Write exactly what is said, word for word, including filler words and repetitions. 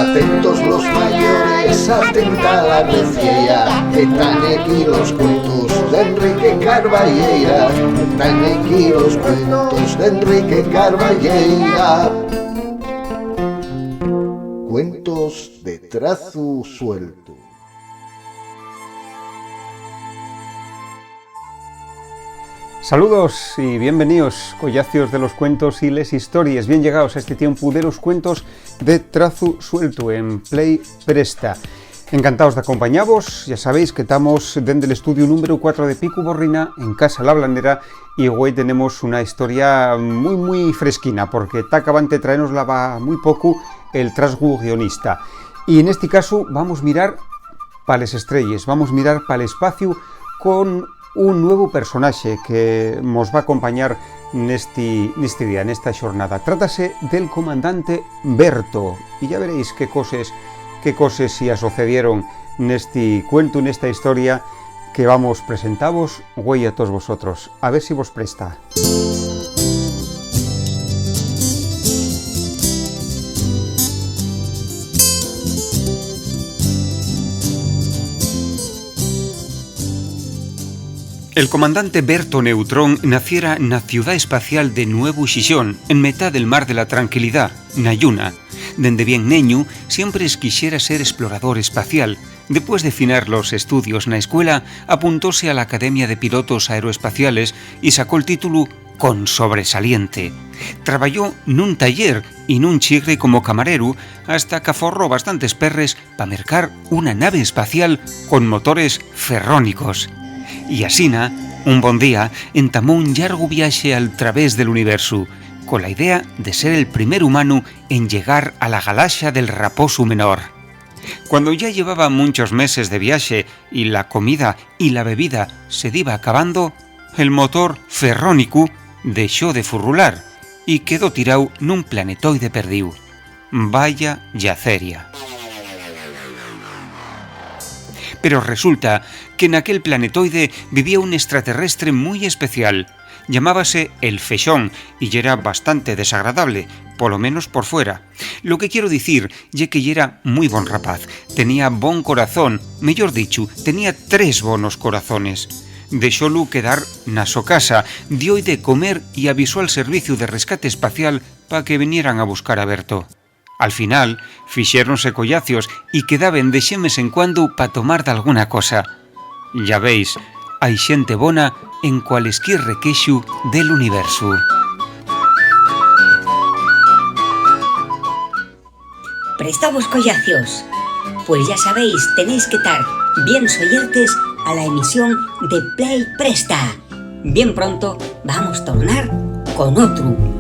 Atentos los mayores, atenta la reciera, que tán equí los cuentos d'Enrique Carballeira, tán equí los cuentos d'Enrique Carballeira. Cuentos de trazu sueltu. Saludos y bienvenidos, collacios de los cuentos y les histories. Bien llegaos a este tiempu de los cuentos de trazu sueltu en Play Presta. Encantaos d'acompañavos. Ya sabéis que tamos dende l'estudiu númberu cuatro de Picu Borrina, en Casa La Blanera, y güei tenemos una historia mui, mui fresquina, porque ta acabante traénosla va mui pocu el trasgu guionista. Y nesti casu vamos mirar pa les estrelles, vamos mirar pal espaciu con un nuevu personaxe que mos va acompañar nesti, nesti día, nesta xornada. Trátase del comandante Berto, y ya veréis qué coses, qué coses si asocedieron nesti cuentu, nesta historia que vamos presentavos güei a toos vosotros. A ver si vos presta. El comandante Berto Neutrón naciera na ciudá espacial de Nuevu Xixón, en metá del mar de la Tranquilidá, na Lluna. Dende bien neñu, siempre esquixera ser esplorador espacial. Depués de finar los estudios na escuela, apuntóse a la Academia de Pilotos Aeroespaciales y sacó'l títulu con sobresaliente. Trabayó nun taller y nun chigre como camareru, hasta qu'aforró bastantes perres pa mercar una nave espacial con motores ferrónicos. Y asina, un bon día, entamó un llargu viaxe al través del universu, cola idea de ser el primer humanu en llegar a la galaxa del Raposu Menor. Cuando ya llevaba munchos meses de viaxe y la comida y la bebida se diba acabando, el motor ferrónicu dexó de furrular y quedó tiráu nun planetoide perdíu. Vaya yaceria. Pero resulta que naquel planetoide vivía un extraterrestre mui especial. Llamábase el Fexón y yera bastante desagradable, polo menos por fuera. Lo que quiero dicir ye que yera mui bon rapaz, tenía bon corazón, meyor dichu, tenía tres bonos corazones. Dexólu quedar na so casa, diói de comer y avisó al serviciu de rescate espacial pa que vinieran a buscar a Berto. Al final, fixéronse collacios y quedaben de xemes en cuando pa tomar dalguna cosa. Ya veis, hai xente bona en cualesquier requexu del universu. ¿Prestavos collacios? Pues ya sabéis, tenéis que tar bien soyertes a la emisión de Play Presta. Bien pronto vamos tornar con otru